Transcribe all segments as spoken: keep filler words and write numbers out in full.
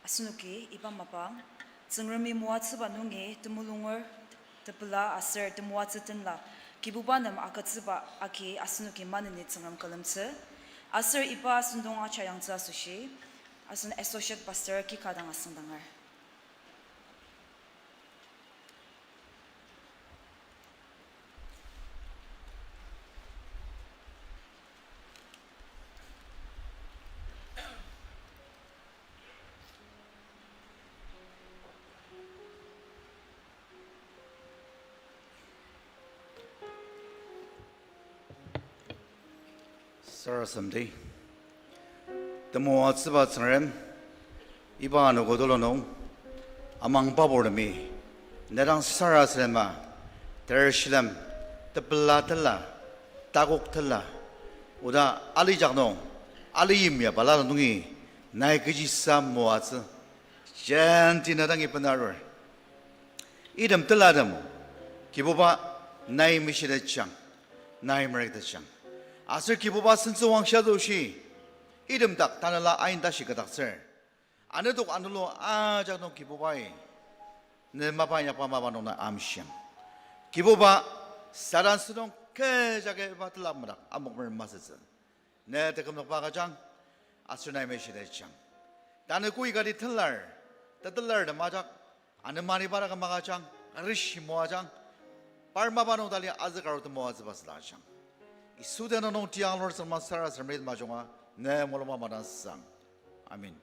Asenoki iba mapang, Tsüngremi moatsüba nungi temulungur, tepela aser temoatsü tenla, Kibuba nem agütsüba agi asenoki maneni Tsüngrem külemtsü. Aser iba sentong acha yangtsü asoshi, asen Associate Pastor kika dang asüngdanger. Sarasademdi. Temoatsüba Tsüngrem, iba anogo tulu nung, amangba purtemi, ne dang sarasadema, ter shilem, tepela tela, takok tela, oda alijak nung, ali yimya balala nungi, nai kechisa moatsü, jenti na dangi benarur. Item telatem, Kibuba, nai meshitetjang, nai merektetjang. Aser Kibuba sentsüwangshi asoshi, item dak tanela ain tashi kidaktsür. Anedok anulu ajak nung Kibubai, ne mapa inyakba mapa nung na amshiang. Kibuba, Satan sentong kecha keba tela madak amokmer masütsü. Ne tekümnokba agüjang, aser nai meshitetjang. Tanü koi kati telar, tetelar tem ajak, anema ni para küm agüjang, arishi moajang, par mapa nung tali azükaru temoatsüba süla ajang. Yisu tenüng nung tiang lur sema sarasademdi majunga, ne mulungba madang sang. Amen.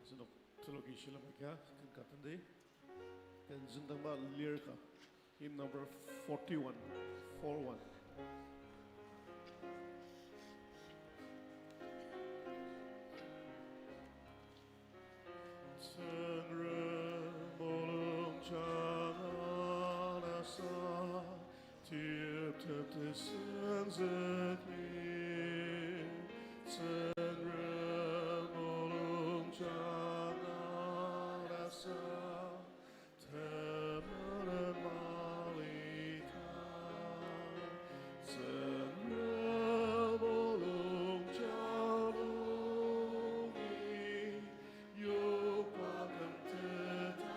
Asenok tuluki shilem agia ken ka tendi, ken züngdangba lir ka, hymn number forty-one, four one. Tsüngrem mulungjang anasa, tip tip tesüngzükli. Tsüngrem mulungjang anasa, temenen malita. Tsüngrem mulungjang nungi, yokba küm tetaba.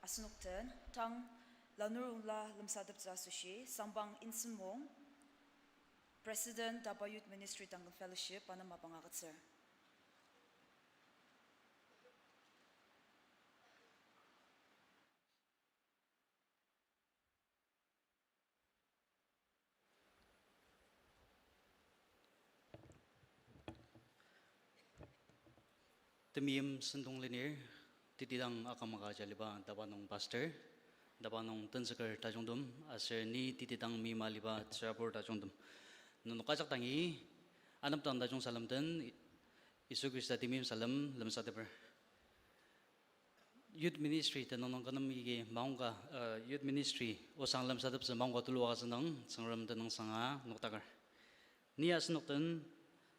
Asenok den tang Lanur ongla lemsateptsü asoshi, Sangpang Insenmong, President, Daba Youth Ministry Duncan Fellowship, pa nem mapang agütsür. Temeim sentong lenir, tetidang akümaka jaliba Daba nung pastor, Daba nung tenzüker tajungtem, aser ni tetidang mima liba tsürabur tajungtem. Nenok ajak dangi, anepdang tajung salem den, Yisu Khrista temeim salem lemsateper. Youth ministry tenüng nung kü nem agi maongka, uh, youth ministry osang lemsateptsü maongka tulu agütsü nung Tsüngrem tenüngsanga nokdaker. Ni asenok den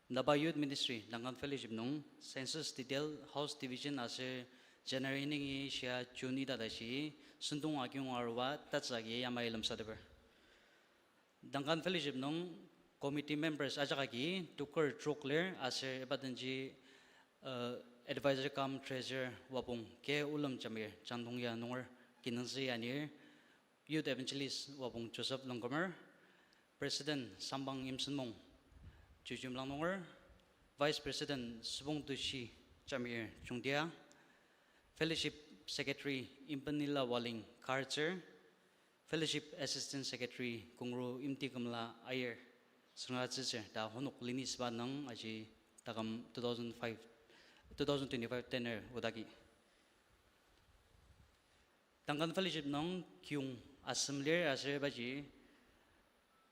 Daba Youth Ministry Duncan Fellowship nung census detail, house division aser January nungi shia June ita tashi sentong akiyong arua tatsü agi yamai lemsateper. Duncan Fellowship nung committee members ajak agi tukur trok lir aser iba denji, uh, advisor cum treasurer Wapong K. Ulem Jamir, Chantongya nunger kinungtsü anir, youth evangelist Wapong Joseph Longkumer, President Sangpang Imsenmong, Jujumlang nunger, Vice President Sübongtushi Jamir, Chungtia, Fellowship Secretary Impenila Waling, Kartsür, Fellowship Assistant Secretary Kongru Imtikümla Aier, Süngratsütsür, ta honok leni süba nung aji taküm two thousand five, two thousand twenty-five tenor odagi. Duncan Fellowship nung kiyong asem lir aser ibaji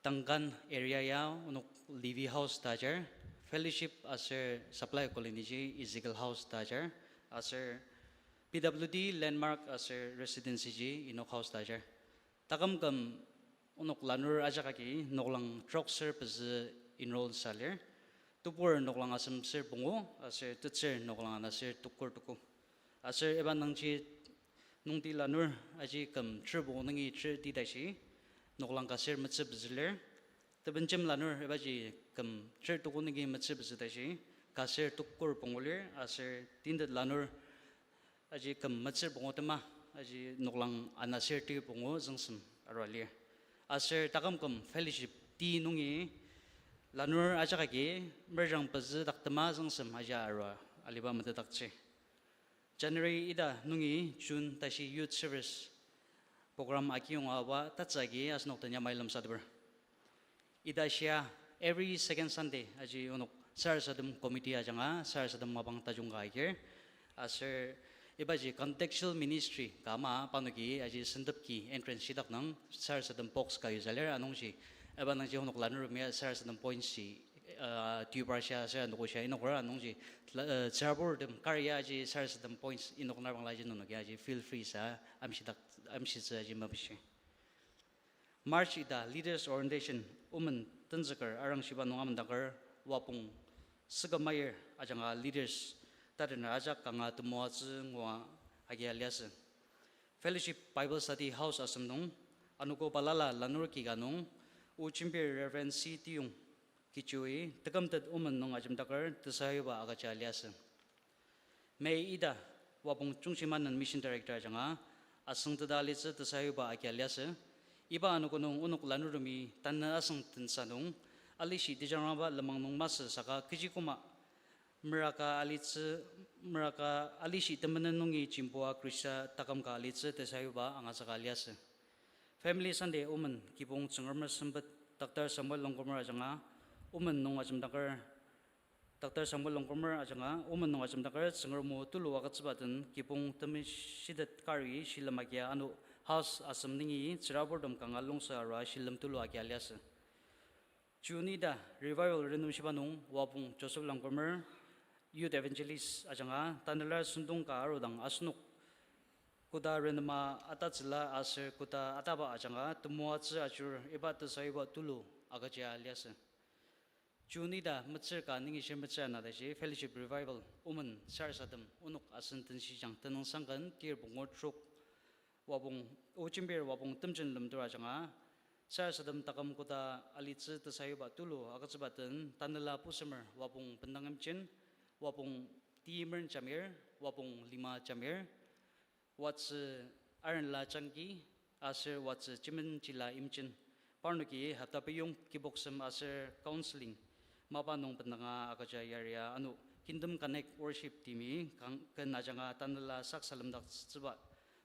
Duncan area ya onok Levy House ta ajar, Fellowship aser Supply Colony ji Ezekiel House ta ajar, aser P W D Landmark aser Residency ji Enoch House ta ajar. Taküm küm onok lanur ajak agi noklang trok ser pezü enroll sa lir. Tebur noklang asem ser pungu, aser tetsür noklang ana ser tukur tuku. Aser iba nungji nungti lanur aji küm ter pungu nungi ter ti tashi, noklang ka ser metsü pezü lir. Tebenjem lanur ibaji küm ter tuku nungi metsü pezü tashi, ka ser tukur pungu lir, aser tintet lanur aji küm metsür pungu tema, aji noklang ana ser ti pungu züngsem arua lir. Aser taküm küm fellowship ti nungi lanur ajak agi merjang pezü dak tema züngsem aji arua aliba metetdaktsür. January ita nungi June tashi youth service program akiyonga oa tatsü agi asenok den yamai lemsateper. Ita shia every second Sunday aji onok sarasadem committee ajanga sarasadem mapang tajung ka agir. Aser ibaji contextual ministry ka ama parnoki aji sentep ki entrance shidak nung sarasadem box ka yuza lir anungji. Iba nungji onok lanurtemi sarasadem points ji, uh, tubar shia, sara noko shia inoker anungji, uh, tsüraburtem kari aji sarasadem points inok narbangla aji nenoki aji feel free sa amshidak, amshitsü aji mapishi. March ita Leaders Orientation, Women Tenzüker Arangshiba nung amendaker Wapong Sükümayir ajanga leaders tatener ajak kanga temoatsü ngua agia liasü. Fellowship Bible Study House asem nung, anogo balala lanur kika nung, O Jembir Reverend C. Tiyong Kichoi, tekümtet Women nung ajemdaker tesayuba agüja liasü. May ita, Wapong Chungchimanen Mission Director ajanga, asüngteta alitsü tesayuba agia liasü. Iba anogo nung onok lanurtemi tanü asüng tensa nung, alishi tejangrangba lenmang nung masü saka kechi koma meraka alitsü, meraka alishi temenen nungi jembua Khrista taküm ka alitsü tesayuba angasaka liasü. Family Sunday Women kibong Tsüngrem sempet Doctor Samuel Longkumer ajanga, Women nung ajemdaker Doctor Samuel Longkumer ajanga, Women nung ajemdaker Tsüngrem o tulu agütsüba den kibong temeshitet kari shilem agia ano house asem nungi tsüraburtem kanga longsa arua shilem tulu agia liasü. June ita Revival renemshiba nung Wapong Joseph Longkumer, Youth Evangelist ajanga, tanela sentong ka arudang asenok koda renema atatsüla aser koda ataba ajanga temoatsü ajur iba tesayuba tulu agüja liasü. June ita metsür ka nungi shir metsür ana tashi Fellowship Revival Women sarasadem onok asen tenshijang tenüngsang ken tir pungu trok Wapong, O Jembir Wapong Temjen Lemtur ajanga, sarasadem taküm koda alitsü tesayuba tulu agütsüba den tanela pusemer Wapong Bendang Imchen, Wapong Timer Jamir, Wapong Lima Jamir, Watsü Arenla Changki, Aser Watsü Chimenchila Imchen, parnoki hopta peyong kibok sem aser counseling mapa nung bendanga agüja yaria ano Kingdom Connect Worship Team-i kang-, ken ajanga tanela sak salemdaktsüba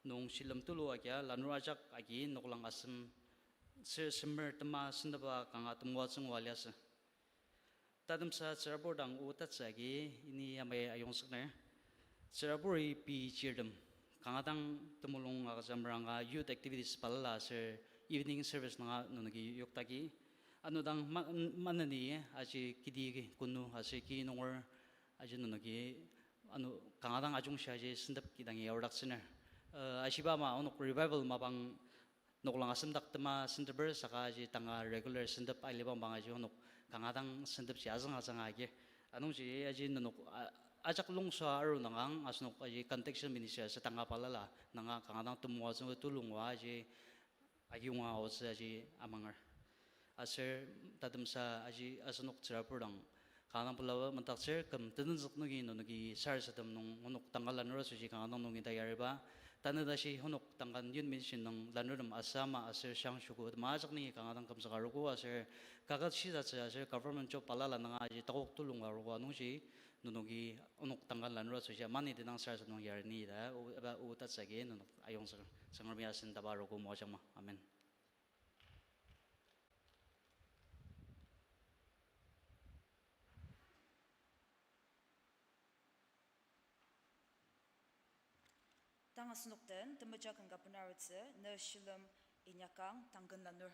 nung shilem tulu agia lanur ajak agi noklang asem ser semer tema sentepa kanga temoatsü ngua liasü. Tatemsa tsürabur dang o tatsü agi ini yamai ayongzükner. Tsüraburi pei chirtem kanga dang temulung agüja meranga youth activities balala aser evening service nunga nenoki yoktaki. Ano dang ma-, maneni aji kidi kinu aser ki nunger aji nenoki ano kanga dang ajungshi aji sentep kidangi aordaktsüner. Uh, ashiba ama onok revival mapang noklang asemdak tema senteper saka aji tanga regular sentep ailibang bang aji onok kanga dang sentepji azüng azüng agi. Anungji aji nenok, a-, ajak longsa aru nangang asenok aji context ministry aser tanga balala nanga kanga dang temoatsü tulu ngua aji ayonga aotsü aji amanger. Aser tatemsa aji asenok tsürabur dang kanga dang pela mendaktsür küm tenenzük nungi nenoki sarasadem nung onok tangka lanur asoshi kanga dang nungi tayariba. Tanü tashi onok tangka Youth Mission nung lanurtem asama aser shang shuku tema ajak nungi kanga dang kümzüka arogo aser kaket shisatsü aser government job balala nanga aji takok tulu ngua arogo anungji nenoki onok tangka lanur asoshi mani tenang sarasadem nung yari ni ta o, iba o tatsü agi nenok ayongzüker Tsüngremi asendaba arogo moajangma. Amen. Tang asenok den temeja ken ka benarutsü ne shilem inyakang tangken lanur.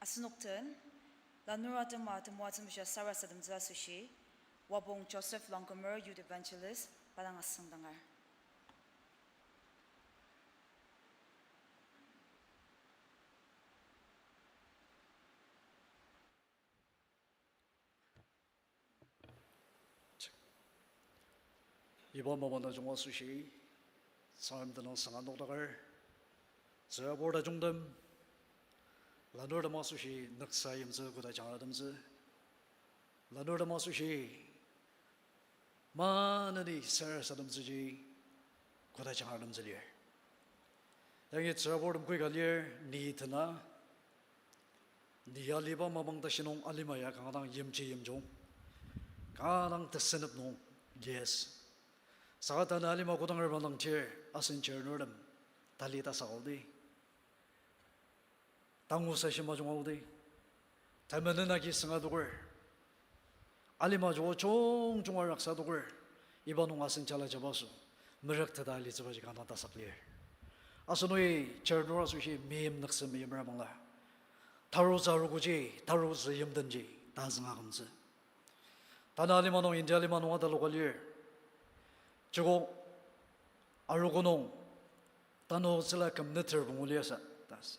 Asenok den, lanur atema temoatsü meshia sarasademtsü asoshi, Wapong Joseph Longkumer, Youth Evangelist, pa dang asüngdanger. Iba mapang tajung asoshi, Tsüngrem tenüngsang nokdaker, tsürabur tajungtem, lanurtem asoshi nüksa yimtsü koda jangratemtsü, lanurtem asoshi maneni sarasademtsüji koda jangratemtsü lir. Yangi tsüraburtem koika lir, ni tena, ni aliba mapang tashi nung alima ya kanga dang yimji yimjung, kanga dang tesenep nung liasü. Saka tanü alima kodang reprangdang tir asen chirnurtem tali tasak aodi, tangu sashi majung aodi, temenen agi sünga adoker, alima joko jungjunga raksa adoker, iba nung asen jala jabaso merük teta alitsübaji kanga tasak lir. Asenoi chirnur asoshi meim nüksa meimra bangla, tarutsü arogoji, tarutsü yimdenji tazünga akümtsü. Tanü alima nung, India alima nung ataloka lir. Joko arogo nung, tanü otsüla küm neter pungu liasü, ta asü.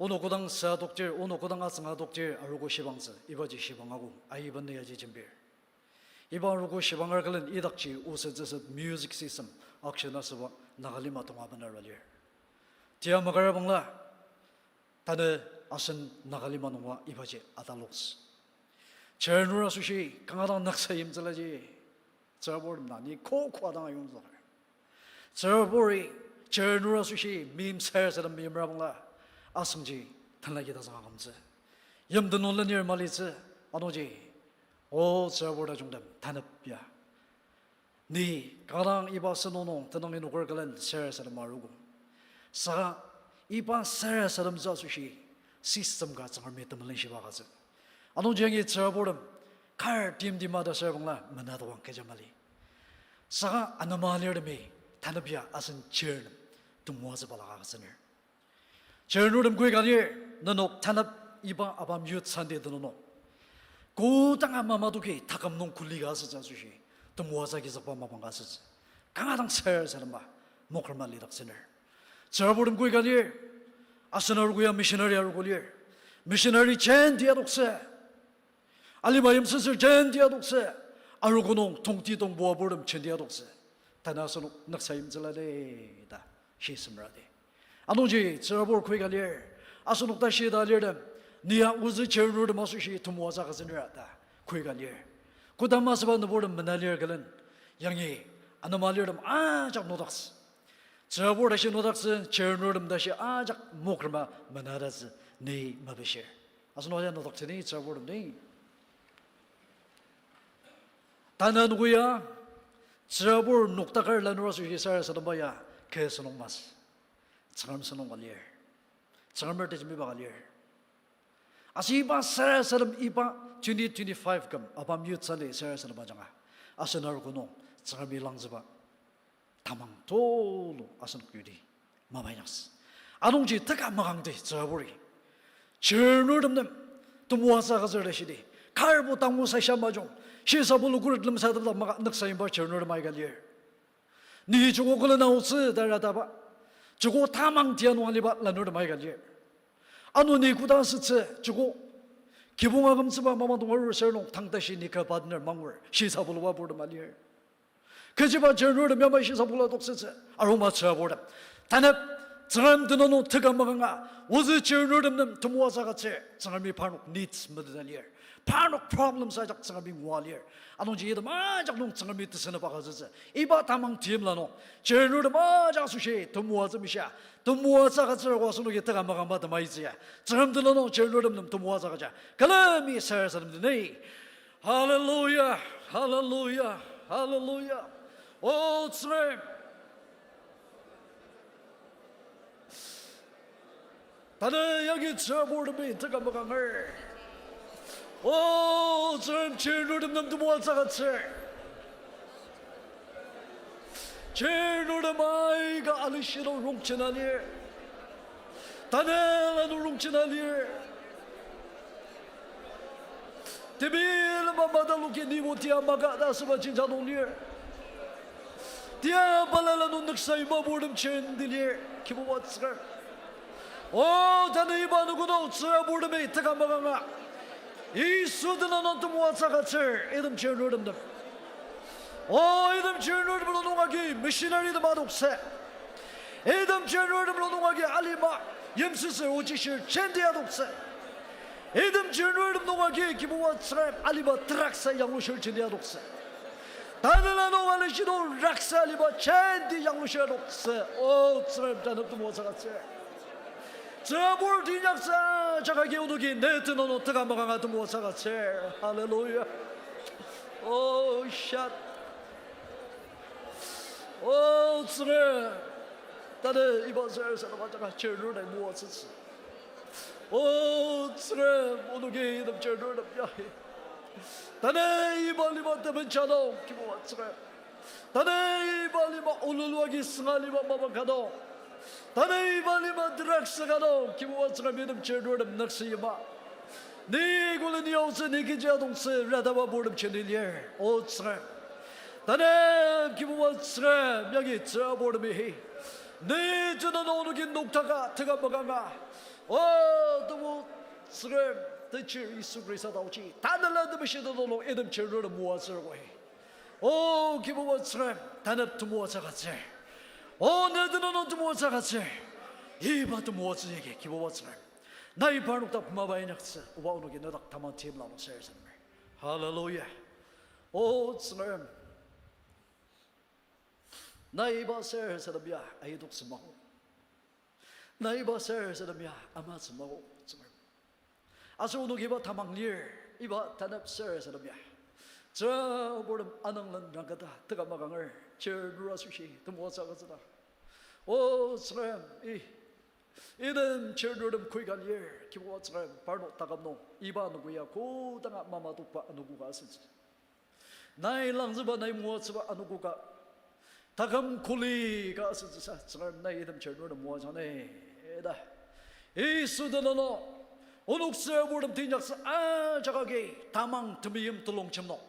Onok kodang sa adoktir, onok kodang atsünga adoktir, arogo shibangtsü, ibaji shibang ako, aiben ni yaji jembir. Iba arogo shibanger külen idakji osettsüset music system action asüba Nagalima tonga bener lir. Tia makara bangla, tanü asen Nagalima nunga ibaji ataloktsü. Chirnur asoshi kanga dang nüksa yimtsülaji, tsüraburtem na ni koko adang ayongzüker. Tsüraburi, chirnur asoshi meim sarasadem meimra bangla, asüngji tenlaki tazünga akümtsü. Yimden nung lenir malitsü, anungji, o tsürabur tajungtem, tanep ya, ni kanga dang iba sentong nung tenüng inoker külen sarasadem arogo. Saka iba sarasademtsü asoshi system ka Tsüngremi temelenshiba agütsü. Anungji yangi tsüraburtem kar timtima ta sür bangla menadokang kecha mali. Saka anema alirtemi tanep ya asen chirnurtem temoatsü balaka agütsüner. Chirnurtem koika lir, nenok tanep iba ABAM Youth Sunday tenüng nung kodanga mamatoki taküm nung kuli ka asütsü asoshi temoatsü agizükba mapang ka asütsü. Kanga dang sarasademba mokrema lidaktsüner. Tsüraburtem koika lir, asen arogo ya missionary arogo lir. Missionary jenti adoktsü. Alima yimsüsür jenti adoktsü. Arogo nung tongti tongpua purtem jenti adoktsü. Tanü asenok nüksa yimtsüla de ta shisemradi. Anungji tsürabur koika lir, asenok ta shita alirtem, ni ya ozü chirnurtem asoshi temoatsü agütsünera ta koika lir. Kodama asüba nüburtem mena lir külen, yangi anema alirtem ajak nodaktsü. Tsürabur tashi nodaktsü, chirnurtem tashi ajak mokrema menatattsü ni mepishir. Asenok ya nodaktsüni tsüraburtem ni. Tanü anogo ya, tsürabur noktaker lanur asoshi sarasademba ya, kü sentong masü. Tsüngrem sentong ka lir. Tsüngremer tejembiba ka lir. Aser iba sarasadem iba twenty twenty-five küm ABAM Youth Sunday sarasadem ajanga, asen arogo nung Tsüngremi langzüba tamang tulu asenok yudi mapa inyaktsü. Anungji teka makangdi tsüraburi, chirnurtem nem temoatsü agütsür ta shidi, karbo tangu sasha majung, shisa pulu khuret lemsatepla maka nüksa yimba chirnurtem aika lir. Ni joko külena otsü ta rataba, joko tamang tia nung aliba lanurtem aika lir. Ano ni koda asütsü joko, kibong akümtsüba mapang tonga arur ser nung tang tashi ni kü partner mangur, shisa puluba purtem alir. Kechiba chirnurtem yamai shisa pulu adoktsütsü, aroma tsürabur tem, tanep, Tsüngrem tenüng nung teka makanga, ozü chirnurtem nem temoatsü agütsür, Tsüngremi parnok needs meteta lir. Parnok problems ajak Tsüngremi ngua lir. Anungji item ajak nung Tsüngremi tesenep agütsütsü. Iba tamang timla nung, chirnurtem ajak asoshi temoatsü mishia, temoatsü agütsür ko asenoki teka makangba temaitsü ya. Tsüngrem tenüng nung chirnurtem nem temoatsü agüja külemi sarasadem deni. Hallelujah, hallelujah, hallelujah. O Tsüngrem, tanü yangi tsüraburtemi teka makanger. O Tsüngrem, chirnurtem nem temoatsü agütsür. Chirnurtem aika alishi nung rongjena lir. Tanela nung rongjena lir. Tebilema mataloki nibo tia maka ta asüba jenjang nung lir. Tia balala nung nüksa iba purtem jenti lir, Kibuba Tsüngrem. O, tanü iba anogo nung tsüraburtemi teka makanga, Yisu tenüng nung temoatsü agütsür, item chirnurtem nem. O, item chirnurtem nung agi missionary tem adoktsü. Item chirnurtem nung agi alima yimsüsür ochishir jenti adoktsü. Item chirnurtem nung agi Kibuba Tsüngrem alima teraksa yanglushir jenti adoktsü. Tanela nung alishidong raksa alima jenti yanglushir adoktsü. O Tsüngrem, tanep temoatsü agütsür. Tsürabur teinyaktsü ajak agi onoki ne tenüng nung teka makanga temoatsü agütsür. Hallelujah. O shat. O Tsüngrem, tanü iba sarasadema ajaka chirnur nai moatsütsü. O Tsüngrem, onoki item chirnurtem ya. Tanü iba lima temencha nung, Kibuba Tsüngrem. Tanü iba lima olulu agi sünga lima mapa ka nung, tanü iba lima teraksa ka nung, Kibuba Tsüngrem, item chirnurtem nüksa yima. Ni kuli ni aotsü, ni kechi adongtsü rataba purtem jenti lir, O Tsüngrem. Tanü Kibuba Tsüngrem, yagi tsürabur temi, ni tenüng nung onoki noktaka teka makanga, O Tebu Tsüngrem, techir Yisu Khrista taoji, tanela temeshi tenüng nung item chirnurtem moatsür oi. O Kibuba Tsüngrem, tanep temoatsü agütsür. O ne tenüng nung temoatsü agütsür. Iba temoatsü yagi Kibuba Tsüngrem, nai parnok dak mapa inyaktsü, oba onoki nedak tamang timla nung sarasademer. Hallelujah. O Tsüngrem, nai iba sarasadem ya aitoktsü mako. Nai iba sarasadem ya amatsü mako, Tsüngrem. Aser onoki iba tamang lir, iba tanep sarasadem ya, tsüraburtem ananglen rangketa teka makanger, chirnur asoshi temoatsü agütsüla. O Tsüngrem, i, item chirnurtem koika lir, Kibuba Tsüngrem, parnok taküm nung iba anogo ya kodanga mamatokba anogo ka asütsü. Nai langzüba, nai moatsüba anogo ka, taküm kuli ka asütsüsa, Tsüngrem, nai item chirnurtem moajang ni ta, Yisu tenüng nung onok tsürabur tem teinyaktsü ajak agi tamang temeim telongjem nung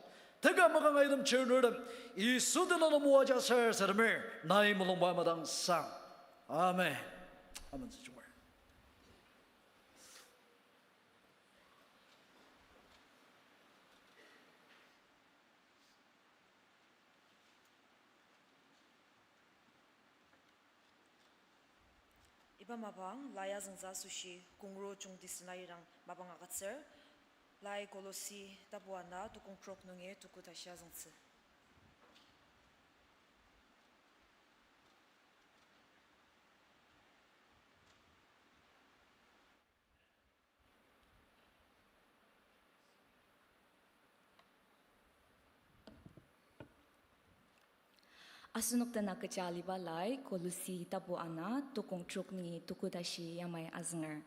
teka makanga item chirnurtem Yisu tenüng nung moaja sarasademer, nai mulungba madang sang. Amen. Amen, tsüjumer. Iba mapang lai azüngtsü asoshi kongro jungtisena irang mapang agütsür. Lai Kolosi tapu ana tukong trok nungi tuku tashi azüngtsü. Asenok dena kecha aliba lai Kolosi tapu ana tukong trok nungi tuku tashi yamai azünger.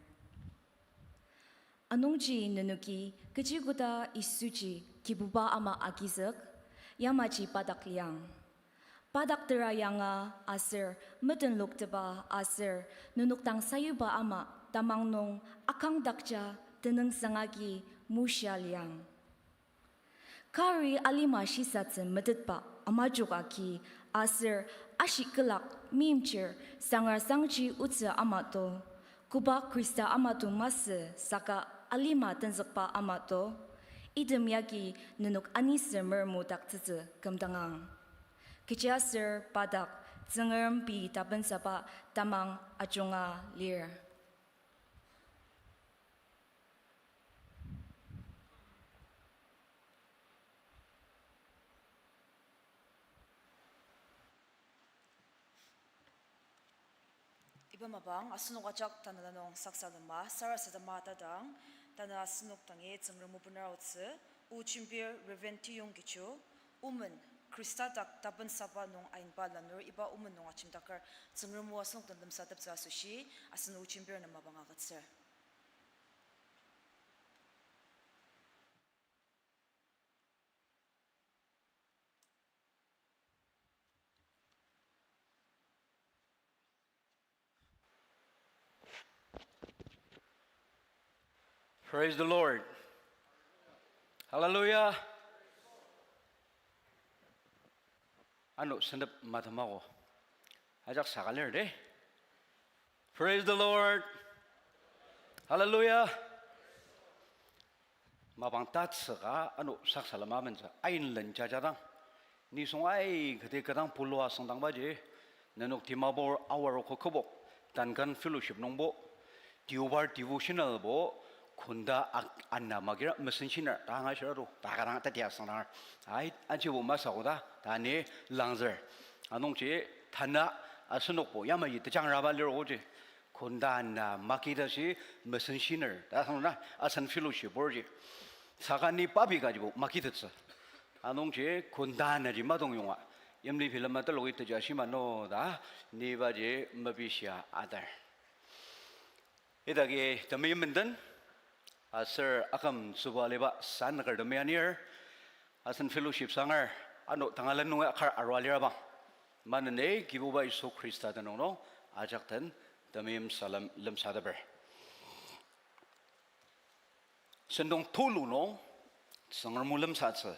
Anungji nenoki kechi koda Yisuji Kibuba ama agizük, yamaji pa dak liang. Pa dak tera yanga aser metenloktepa aser nenok dang sayuba ama tamang nung akangdakja tenüngsang agi mushia liang. Kari alima shisatsü metetba amajok agi aser ashi külak meimchir sangrasangji otsü ama to, koba Khrista ama to masü saka alima tenzükba ama to, item yagi nenok anisür mermudaktsütsü kümdangang. Kechiaser pa dak Tsüngrem pei tapensaba tamang ajunga lir. Iba mapang asenok ajak tanela nung saksalema sarasadema tadang, tanü asenok dangi Tsüngrem o bener aotsü, o jembir Reverend Tiyong Kichu, Omen, Khrista dak tapensaba nung ainba lanur iba omen nung ajemdaker Tsüngrem o asenok den lemsateptsü asoshi, asen o jembir nem mapang agütsür. Praise the Lord. Hallelujah. Ano sentep matemago. Ajak saka lir de. Praise the Lord. Hallelujah. Mapang tatsüka ano saksalem amentsü ain len jajadang. Nisung ai kati kadang pulua süngdangbaji, nenok Dimapur awarogo kübok, Duncan Fellowship nungbo, Deobar devotional bo, kunda ak-, ana makira mesensiner, ta anga shirado, ta kadang ta dia süngdangar. Ai, anjibo masako ta, ta ni langzür. Anungji, tana asenokbo yamaji tejangraba lirogoji. Kunda na makitashi mesensiner, ta sangna asen fellowship orji. Saka ni papi kajibo makitettsü. Anungji kunda naji madongyonga. Yimli bilema teloki teja shima no ta, nibaji mepishia adar. Idagi temeim menden, aser aküm tsüba aliba sanüker temi anir, asen fellowship sangar, ano tangalen nungi akar arua lirabang. Maneni Kibuba Yisu Khrista tenüng nung ajak den temeim salem lemsateper. Sentong tulu nung Tsüngrem o lemsatsü.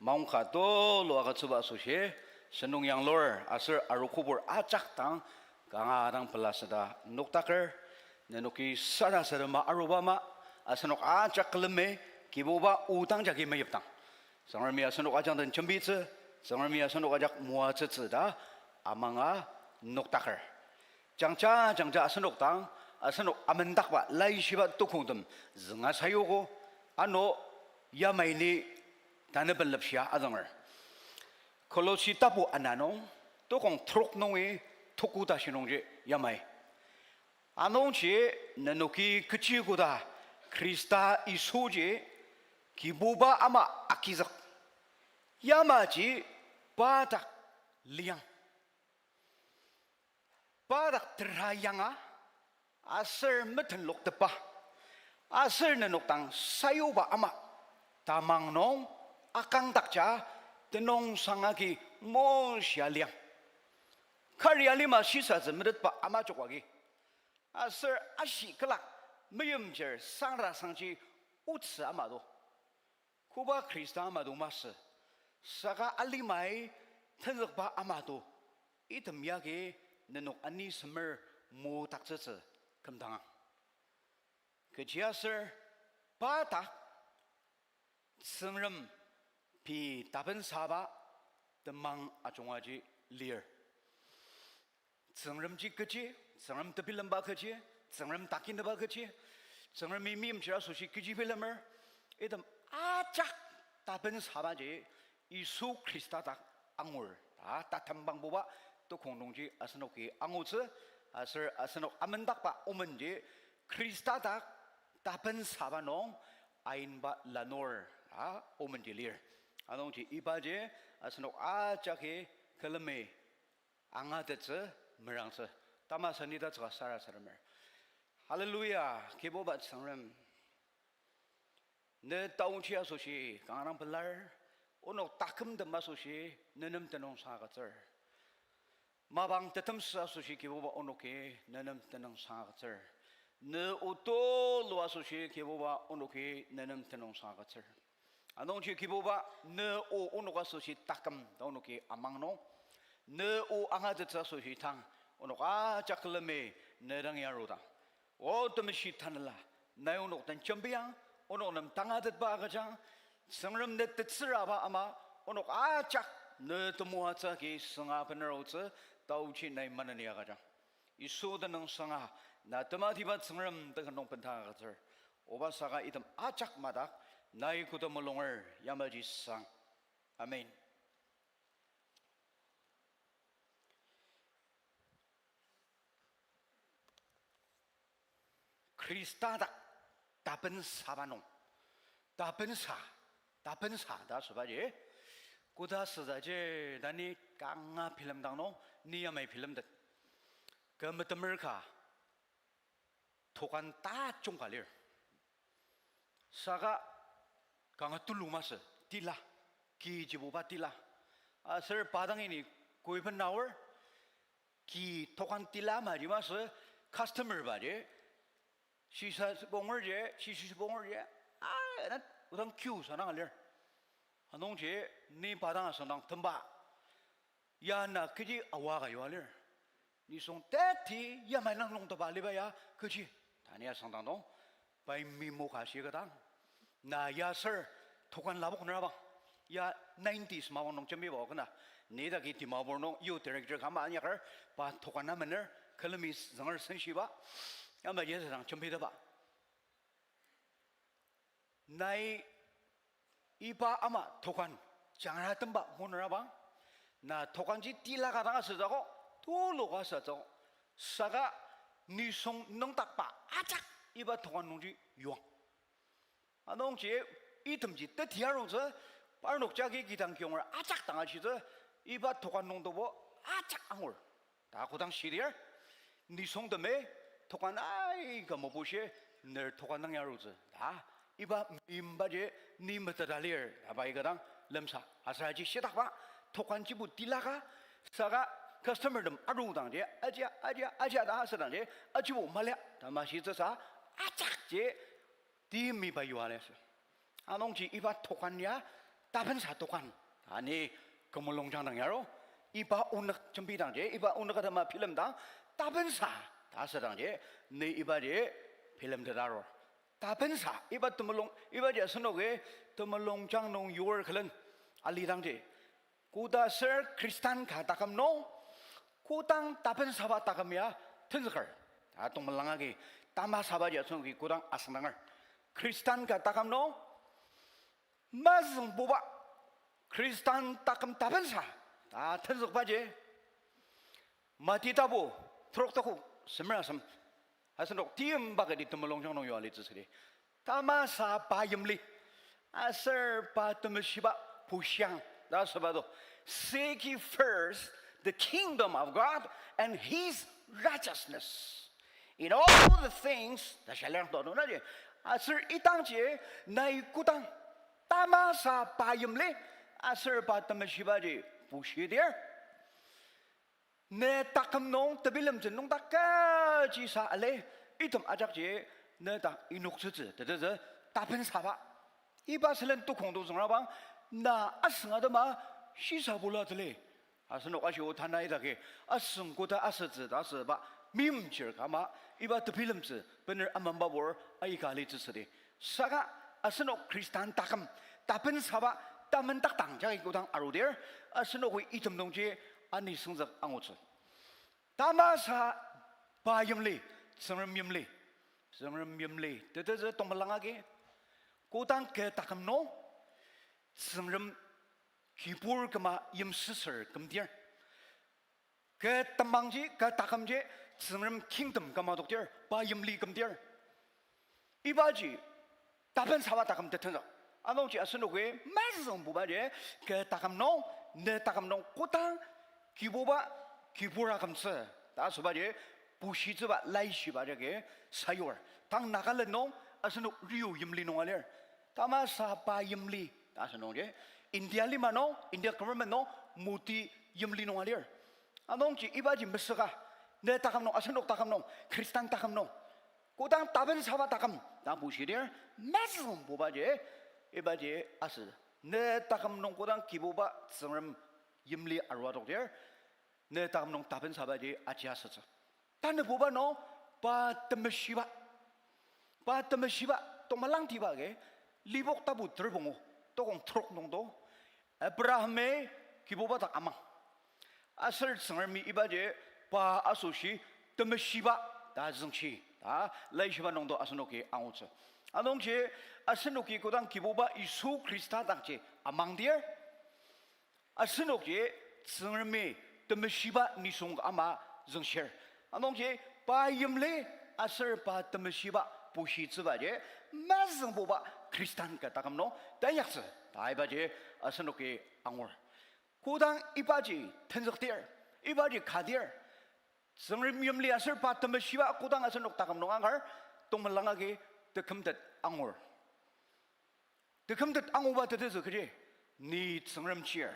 Maongka tulu agütsüba asoshi, sentong yanglur aser arokobur ajak dang kanga dang pelaseta noktaker, nenoki sarasadema aruba ama, asenok ajak külemi, Kibuba o dang jagi meyipdang. Tsüngremi asenok ajak den jembitsü, Tsüngremi asenok ajak moatsütsü ta amanga noktaker. Jangja jangja asenok dang, asenok amendakba laishiba tukongtem zünga sayogo, ano yamai ni tanü benlepshia azünger. Kolosi tapu ana nung, tukong trok nungi tuku tashi nungji yamai. Anungji nenoki kechi koda Khrista Yisuji Kibuba ama agizük. Yamaji pa dak liang. Pa dak tera yanga, aser metenloktepa, aser nenok dang sayuba ama, tamang nung akangdakja tenüngsang agi moshia liang. Kari alima shisatsü metetba ama joko agi. Aser ashi külak meimchir sangrasangji otsü ama do. Koba Khrista ama do masü, saka alimai tenzükba ama do, item yagi nenok ani semer modaktsütsü kümdangang. Kechiaser pa dak Tsüngrem pei tapensaba temang ajungaji lir. Tsüngremji kechi, Tsüngrem tebilemba kechi, Tsüngrem takineba kechi, Tsüngremi meimchir asoshi kechi bilemer, item ajak tapensabaji Yisu Khrista dak angur ta tatembangbuba tukong nungji asenoki angutsü, aser asenok amendakba omenji Khrista dak tapensaba nung ainba lanur ta omenji lir. Anungji ibaji asenok ajaki külemi angatettsü, merangtsü. Tamasa nita tsüka sarasademer. Hallelujah, Kibuba Tsüngrem. Ne taochi asoshi kanga dang pelar, onok takümtem asoshi ne nem tenüngsang agütsür. Mapang tetemsü asoshi Kibuba onoki ne nem tenüngsang agütsür. Ne o tulu asoshi Kibuba onoki ne nem tenüngsang agütsür. Anungji Kibuba, ne o onok asoshi taküm ta onoki amang nung, ne o angatettsü asoshi tang, onok ajak külemi ne dang yarudang, O Temeshi Tanela, nai onok den jembiang, onok nem tangatetba agüjang, Tsüngrem ne tetsüraba ama, onok ajak ne temoatsü agi sünga bener aotsü, taochi nai maneni agüjang. Yisu tenüngsanga, na tematiba Tsüngrem teka nung bendang agütsür. Oba saka item ajak madak, nai koda mulunger yamaji sang. Amen. Khrista dak tapensaba nung, tapensa, tapensa ta asübaji, koda süzaji ta ni kanga bilemdang nung, ni yamai bilemtet. Kü metemer ka, tokan tajung ka lir. Saka kanga tulu masü, tila, ki jibuba tila. Aser pa dang ini koiben aor, ki tokan tila maji masü, customer baji, Shisa bongerji, shishi bongerji, a, na, odang kiu sanang alir. Anungji, ni pa dang asüngdang temba. Ya na kechi aoa ka yua lir. Nisung teti yamai nung nungteba aliba ya kechi. Ta ni asüngdang nung, pai mimo ka shi kadang. Na ya ser tokan labok nüra bang. Ya nineties mapang nung jembiba kena. Ni dagi Dimapur nung youth director ka ama inyaker, pa tokan na mener, külemi zünger senshiba. Ama ya sedang jembiteba. Nai iba ama tokan jangra temba ngunüra bang, na tokanji tila ka dang asütsüogo, tulu ka asütsüogo. Saka nisung nüngdakba ajak iba tokan nungji yuang. Anungji itemji teti arutsü, parnok jagi kidang kiyonger ajak dang ashitsü, iba tokan nungtobo ajak angur. Ta kodang shidir, nisungtemi tokan aika mapushi, ner tokan dang yarutsü. Ta, iba mimbaji ni meteta lir, ta pai kadang lemsa. Aser aji shitakba, tokanjibo tilaka, saka customer tem arudangji, aji, aji, aji ta asüdangji, ajibo mali, ta mashitsüsa, ajakji, timiba yua lir sü. Anungji iba tokan ya, tapensa tokan. Ani kümulungjang dang yaro. Iba onük jembidangji, iba onük atema bilemdang, tapensa ta asüdangji, ni ibaji bilemtetarur. Tapensa, iba temulung, ibaji asenoki temulungjang nung yur külen alidangji. Koda ser Khristan ka taküm nung, kodang tapensaba taküm ya tenzüker. Ta tongmelanga agi, tamasabaji asenoki kodang asüngdanger. Khristan ka taküm nung, mazüngbuba, Khristan taküm tapensa, ta tenzükbaji. Mati tapu, trok taku, semer asem. Asenok timba kati temulungjang nung yua litsü südi. Tamasa pa yimli. Aser pa temeshiba pushiang. Ta asüba to. Seek ye first the kingdom of God and his righteousness. In all the things, ta shalir to nung naji. Aser idangji nai kodang tamasa pa yimli. Aser pa temeshibaji pushidir. Ne taküm nung tebilemtsü nüngdak kajisa ale, item ajakji ne dak inoktsütsü, tetezü tapensaba. Iba sülen tukong to züngrabang, na asünga tema shisa bula tele. Asenok ashi o tanai dagi, asüng koda asütsü ta asüba, mimchir kama, iba tebilemtsü, bener amambabur, aika alitsü südi. Saka asenok Khristan taküm, tapensaba, tamendakdang jagi kodang arudir, asenok item nungji ani süngzük angutsü. Tamasa pa yimli, Tsüngrem yimli, Tsüngrem yimli, tetezü tongmelang agi, kodang kü taküm nung, Tsüngrem kibur küma yimsüsür kümdir. Kü temangji, kü takümji, Tsüngrem kingdom küma adokdir, pa yimli kümdir. Ibaji, tapensaba taküm tetenzük. Anungji asenoki mazüngbubaji, kü taküm nung, ne taküm nung kodang kibuba, kibur akümtsü. Ta asübaji, pushitsüba, laishiba jagi, sayur. Tang Nagaland nung, asenok Riu yimli nung alir. Tamasa pa yimli, ta asünungji. India lima nung, India government nung, Modi yimli nung alir. Anungji ibaji mesüka, ne taküm nung, asenok taküm nung, Khristan taküm nung. Kodang tapensaba taküm, ta pushidir, mazüngbubaji, ibaji asü. Ne taküm nung kodang kibuba Tsüngrem yimli arua adokdir, ne taküm nung tapensabaji aji asütsü. Tanübuba nung pa temeshiba. Pa temeshiba, tongmelang tiba agi, Lipok tapu terpungu, tokong trok nung to, Abrahami kibuba dak amang. Aser Tsüngremi ibaji pa asoshi temeshiba ta züngshi, ta laishiba nung to asenoki angutsü. Anungji asenoki kodang kibuba Yisu Khrista dakji amangdir, asenokji Tsüngremi temeshiba nisung ama züngshir. Anungji pa yimli aser pa temeshiba pushitsübaji mazüngbuba Khristan ka taküm nung tanyaktsü ta ibaji asenoki angur. Kodang ibaji tenzükdir, ibaji kadir, Tsüngrem yimli aser pa temeshiba kodang asenok taküm nung angar, tongmelang agi tekümtet angur. Tekümtet anguba tetezü kechi, ni Tsüngrem chir.